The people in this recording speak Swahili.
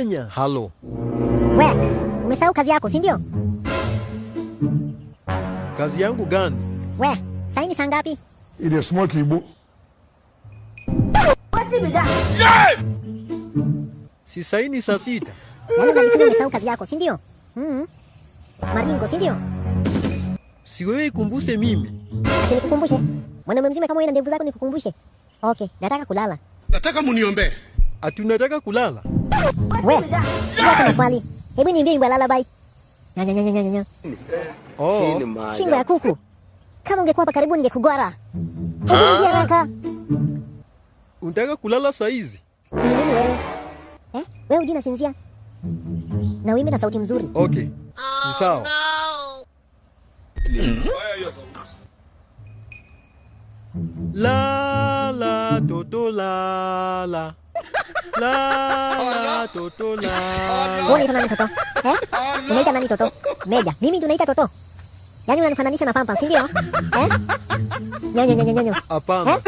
Kenya. Halo. We, umesahau kazi yako, si ndio? Kazi yangu gani? We, saini saa ngapi? It is smoke Igbo. Si saini saa 6. Yaani unajifanya umesahau kazi yako, si ndio? Mm. Maringo, si ndio? Si wewe ikumbuse mimi. Ati nikukumbushe? Mwanaume mzima kama wewe na ndevu zako nikukumbushe? Okay, nataka kulala. Nataka muniombee. Ati unataka kulala? We, yeah! Maswali. Hebu niimbie wimbo wa lullaby. Nya nya nya nya nya. Oh, Shingo ya kuku. Kama ungekuwa hapa karibu ningekugwara. Hebu niimbie haraka. Unataka kulala saa hizi? Ni nini wewe? Eh? Wewe hujui nasinzia? Na uimbe na sauti mzuri. Okay. Ni sawa. La la toto la la. La la toto la. Wewe unaita nani toto? Eh? Unaita nani toto? Meja. Mimi ndio naita toto. Yaani unanifananisha na pampa, si ndio? Eh? Nyo nyo nyo nyo nyo. Hapana. Eh?